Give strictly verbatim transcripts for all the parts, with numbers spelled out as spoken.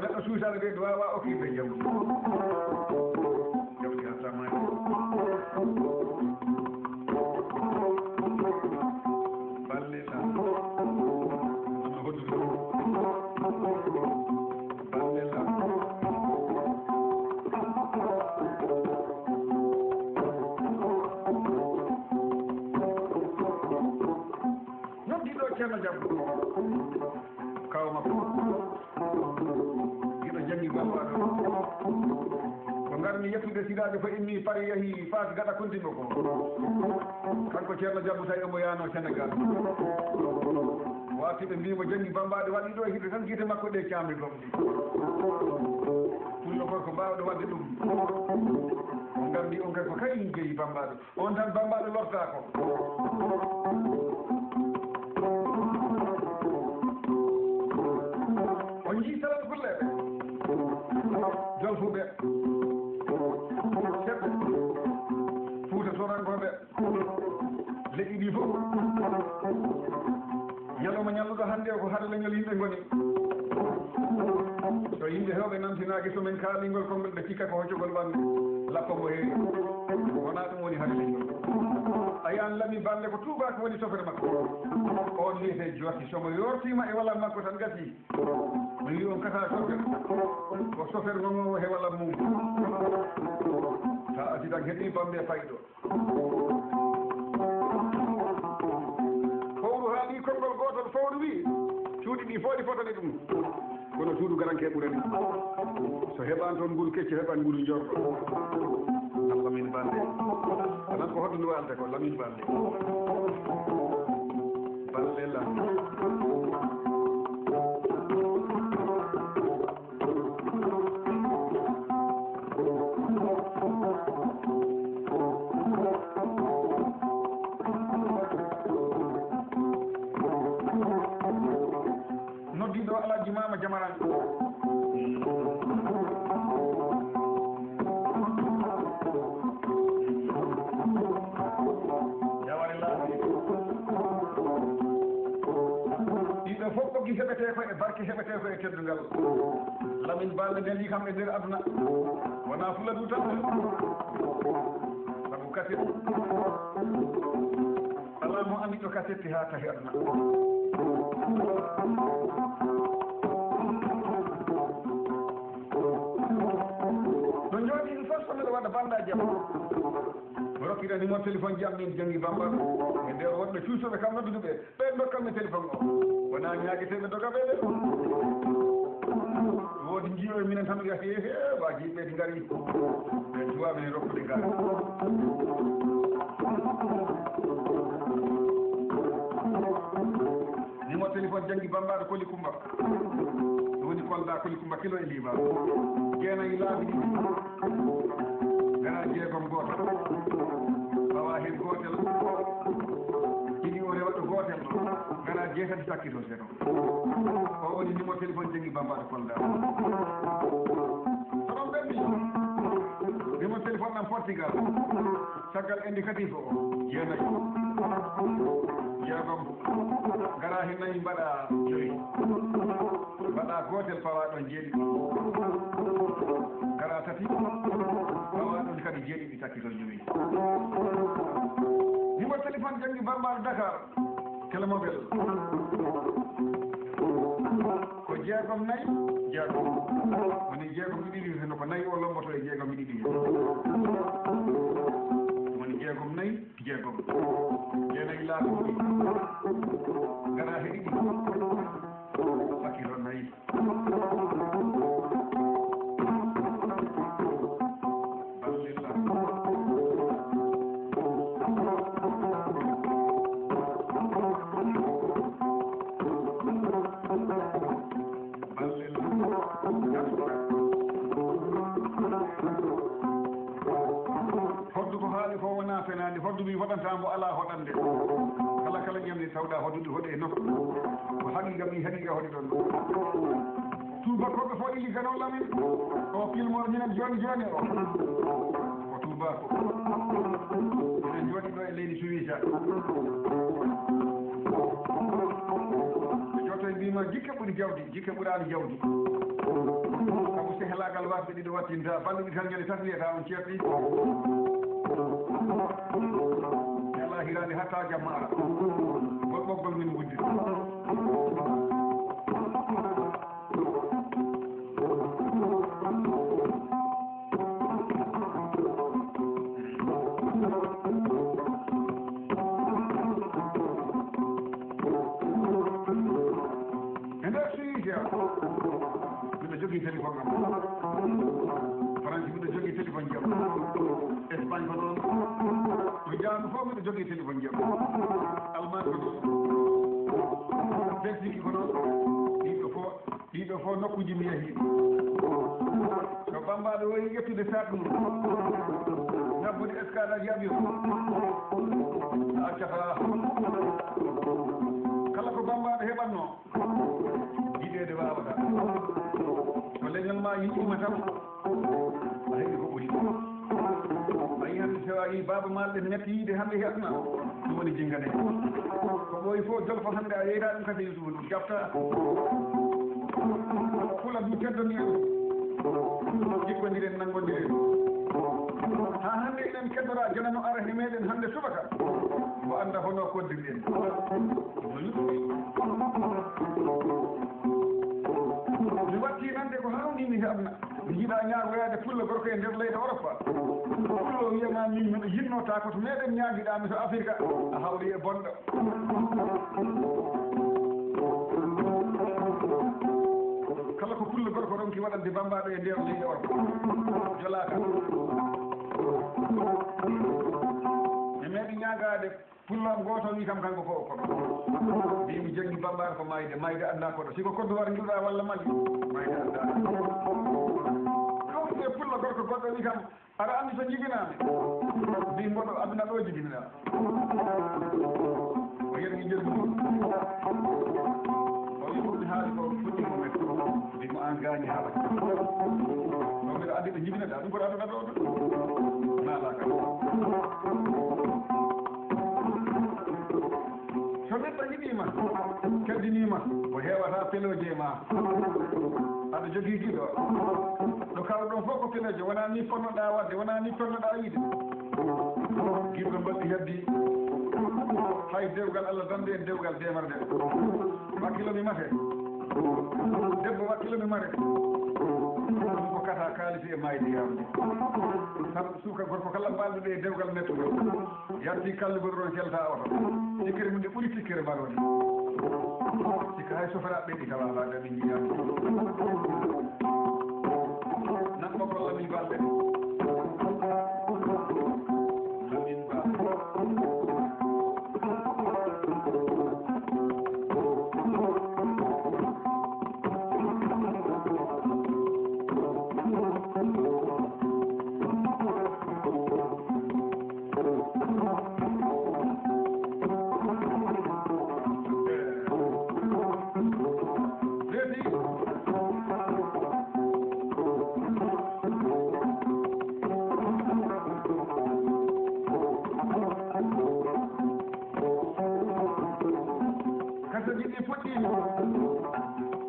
Neɗɗo suusaade ɓe waawaa okkirde jawdi. Jawdi hatta maayi. Balle la. Hono hoddude. Balle la. Noddi ɗo Ceerno Jabbo. Kaw makko. Giɗo janngi Bamba ɗo. Ko ngarmi yettude siraajo ko immi Paris yahi Faas gaɗa kuntingo ko. Kanko Ceerno Jabbo tawi omo yaano Senegal. Watti ɓe mbii mo janngi Bamba ɗo waɗi ɗo e hiɓe tan gite makko ɗe caamri gomɗi. Pullo gorko baawɗo waɗde ɗum. On ngardi on kay ko kay jeyi Bamba ɗo. On tan Bambaaɗo lortaako. On njii salal fulɓe ɓe, jolfuɓe, seɓɓe, fuuta torankooɓe, leƴƴi ɗi fof. Ñalawma ñalluɗo hannde o ko hade leñol yimɓe ngoni. So yimɓe heewɓe nantinaaki, so min kaalingol konngol ɓe cikka ko hoccugol ɓanndu, lappo mbo heewi. Wonaa ɗum woni hade leñol. A yiyan Lamin Balde ko tuubaako woni sofere makko. On wiyetee Jooti, so mo yoortiima e walal makko tan gasii. Mi wiyi on kata sofere. Ko sofere ŋoŋoowo he walal mum. Taa accident heɓii Bambe payɗo. Fowru haali konngol gootol, fowru wi'i, cuuɗi ɗi fof ɗi fotani ɗum. Kono suudu garanke ɓurani. So heɓaani toon nguru kecco, heɓan nguru njorɗo. Lamin Balde. Anan ko hoɗum waalde ko Lamin Balde. Balde la. Noddiiɗo Alhaji Mama Jamaran. Yawari laabi. Ɗiɗo fof ɓoggi heɓetee ko e barke, heɓetee ko e teddungal. Lamin Balde neli kam e nder aduna. Wonaa Fuladu tan. Sabu kaset. Alaa mo anndi ɗo kasetti haa tahi aduna. No njooɗi ɗum fof so miɗo waɗa bannda jam. Mi rokkira numéro téléphone ji am min janngi Bamba. E nder woɗɓe cuusuɓe kam noddude ɓe. Ɓe ndokkan mi téléphone o. Wonaa ñaagetee ɓe doga ɓe de. Woodi njiyo e minen tan wiya he he waaji ɓe ɗi ngari. Ɓe tuwa min rokkude ngal. Numéro téléphone janngi Bambaaɗo Koli Kumba. Ɗum woni Kolda Koli Kumba kilo e Liba. Jeenayi laabi ɗiɗi. Ngara jeegom gooto. Fawa heen gootel. Ɗiɗi o rewa ɗo gootel. Ngara jeetati sakkito zéro. O woni numéro téléphone janngi Bambaaɗo Kolda. So ɗon ɓenni. Numéro téléphone ɗam Portugal. Caggal indicatif o, jeenayi, jeegom, ngara he nayi mbaɗa joyi, mbaɗa gootel pawa ɗon jeeɗiɗi, ngara tati, pawa ɗon kadi jeeɗiɗi takkito jowi. Numéro téléphone janngi Bambaaɗo Dakar, Kela Mobel. Ko jeegom nayi, jeegom. Woni jeegom e ɗiɗi, heno ko nayi o lomboto e jeegom e ɗiɗi. Woni jeegom nayi, jeegom. Jeenayi laabi ɗiɗi. Ngara he ɗiɗi. Sakkito nayi. Ballilla. Ballilla. Hoddu ko haali ko wonaa fenaande, hoddu mi hoɗanta mbo alaa hoɗande. Kala kala ñande tawɗa hoddude hoɗe e nokku. Ko haqiqa mi haqiqa hoɗi ɗon. Tuubakooɓe fof ɗi liggano Lamin. O pilmor minen jooni jooni o. Ko tuubaako. Minen jooɗi ɗo e leydi Suwisa. Ɓe jotto e Wima jikke ɓuri jawdi, jikke ɓuraani jawdi. Sabu sehlaagal waasɓe ɗiɗo wattinta, balɗe ɗiɗi tan ñande tati wiyata on ceerti. Sehlaa hiraande hatta jamma ara. Ngol ɓoggol min nguddi. E nder Suisse, miɗo jogii téléphone am. Faransi, miɗo jogii téléphone jam. Espagne ko noon. Ko jaandu fof miɗo jogii téléphone jam. Allemagne ko noon. Belgique ko noon. Ɗiɗo fof. Ɗiɗo fof nokkuuji mi yahii. So Bammbaaɗo woni ƴettude sac mum, ngabbude escale aji avion, a accataa. Kala ko Bammbaaɗo heɓatnoo, yiɗeede waawataa. So leñol maa yiɗiima tan, a heɓi ko ɓuri. A yii hannde so a yii Baaba Maal ɗen ngatti yiide hannde heɓna, ɗum woni jinngane. Ko ɓooyi fof jolfo hannde a yeyta ɗum kadi Yusufu ɗum jabta. Fula du teddoni en. Jikkondiren, nanngondiren. Haa hannde eɗen keddora janano ara he meɗen hannde subaka. Mbo annda hono koddirɗen. Mi watti nande ko hawni mi heɓna. Mi yiɗaa ñaagoyaade pullo gorko e nder leyɗe Europe. Pullo wiyama min miɗo yiɗno ta ko to meɗen ñaagiɗaa mi to Afirka. A hawri e bonɗo. Kala ko pullo gorko ronki waɗande Bammbaaɗo e nder leyɗe Europe. Jolaaka. Mi meeɗi ñaagaade. Pullo am gooto wi kam kanko ko o koɗo. Mbi mi janngi Bammbaaɗo ko mayde, mayde annda koɗo. Si ko koddu war ngiɗuɗaa walla Mali, mayde annda. Ɗum e pullo gorko goɗɗo wi kam, aɗa anndi to jibinaa mi? Mbi mboɗo aduna ɗo jibinɗaa. O yerni janngi. O wi ɗum mi haali ko fuɗɗi ko men. Mbi mo an gaañi haala. Ɗum mbiɗa anndi ɗo jibinɗaa, ɗum ko aduna ɗo ɗo. Naalaa kam. So neɗɗo yiɗii ma, teddinii ma, o heewataa pelooje e ma. Aɗa jogii giɗo. Ɗo kawruɗon fof ko pelooje, wonaa nii ponnoɗaa waɗde, wonaa nii ponnoɗaa yiide. Giɗo mbaɗɗi heddi. Hay dewgal Allah dande en dewgal deemarde. Wakkilo mi mate. Debbo wakkilo mi mare. Ɗum ko kata kaalisi e maayde yamde. Sabu suka gorko kala mbalduɗo e dewgal mettuɗo. Yalti kallugol ron kelta oto. Tikkere mum nde ɓuri tikkere mbaɗoɗe. Sikka hay sofiraaɓe ɓe ɗi tawa mbaɗa min njiyaani. Nan ɓoggol Lamin Balde. Lamin Balde. Kaseeji ɗi puɗɗiima.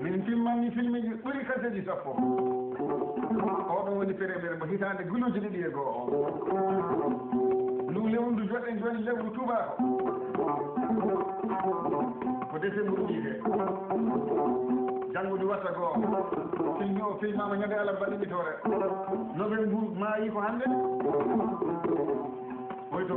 Min timmani filmiji ɓuri kaseeji sappo. Oo ɗoo woni premiere mo hitaande guluuji ɗiɗi e go'o o. Ndu lewru ndu joɗɗen jooni lewru tuubaako. Ko décembre ɗiɗe. Janngo ndu watta go'o. Filmi o filmaama ñande alarba ɗiɗi toore. Novembre maayi ko hannde. Hoyto.